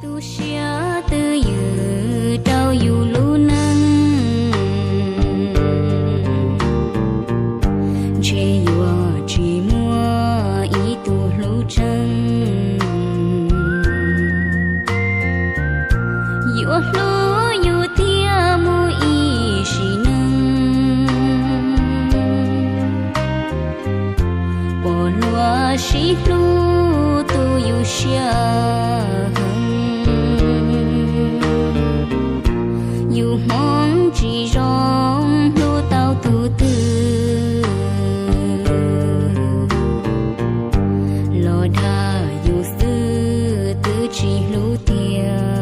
Tu siab twj ywm rau yus lub neej, ntshe yuav tsis muaj ib tug hlub tseeb, yuav hlub yus thiaj mus ib sim neej. Pom luag sib hlub tu yus siab heev, yus hmoov tsis zoo hlub tau tus twg, los dag yus xwb twb tsis hlub tiag.